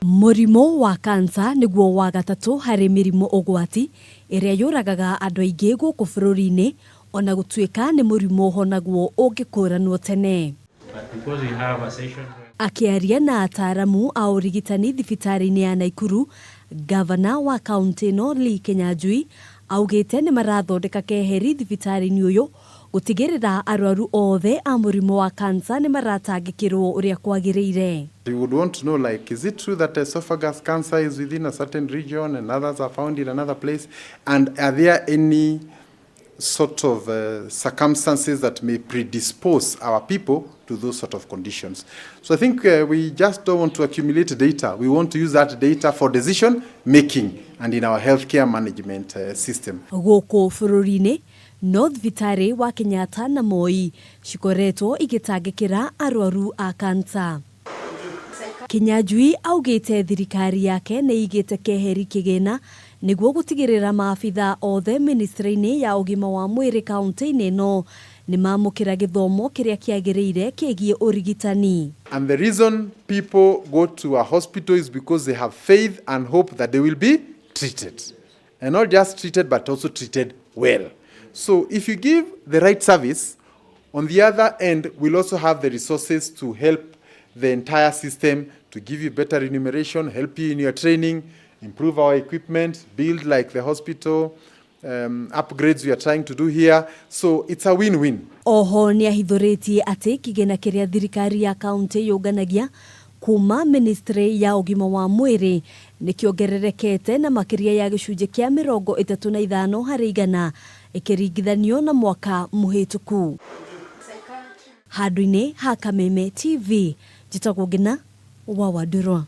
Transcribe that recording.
Mũrimũ wa kansa nĩguo wa gatatũ harĩ mĩrimũ ũgwati ĩrĩa yũragaga andũ aingĩ gũkũ bũrũri-inĩ ona gũtuĩka nĩ mũrimũ ũhonagwo ũngĩkũranwo tene. Akĩaria na ataaramu a ũrigitani thibitarĩ-inĩ ya Naikuru, ngavana wa kaũntĩ ĩno Lee Kinyanjui augĩte nĩ marathondeka keheri thibitarĩ-inĩ ũyũ gũtigĩrĩra arwaru othe a mũrimũ wa kansa nĩ maratangĩkĩrwo ũrĩa kwagĩrĩire. You would want to know, like, is it true that esophagus cancer is within a certain region and others are found in another place? And are there any sort of circumstances that may predispose our people to those sort of conditions? So I think we just don't want to accumulate data. We want to use that data for decision making and in our healthcare management system. Gũkũ bũrũri-inĩ no thibitarĩ wa Kenyatta na Moi cikoretwo igĩtangĩkĩra arwaru a kansa. Kinyanjui augĩte thirikari yake nĩ igĩte keheri kĩgĩna nĩguo gũtigĩrĩra maabitha othe ministry-inĩ ya ũgima wa mwĩrĩ kaũntĩ-inĩ ĩno nĩ mamũkĩra gĩthomo kĩrĩa kĩagĩrĩire kĩgiĩ ũrigitani. And the reason people go to a hospital is because they have faith and hope that they will be treated. And not just treated, but also treated well. So if you give the right service, on the other end, we'll also have the resources to help the entire system, to give you better remuneration, help you in your training, improve our equipment, build like the hospital, upgrades we are trying to do here. So it's a win-win. Oho nĩ ahithũrĩtie atĩ kĩgĩna kĩrĩa thirikari ya kaũntĩ yũnganagia kuma ministry ya ũgima wa mwĩrĩ nĩ kĩongererekete na makĩria ya gĩcunjĩ kĩa 35 harĩ igana ĩkĩringithanio na mwaka mũhĩtũku. Handũ-inĩ ha Kameme TV, njĩtagwo Ngina wa Wandũrwa.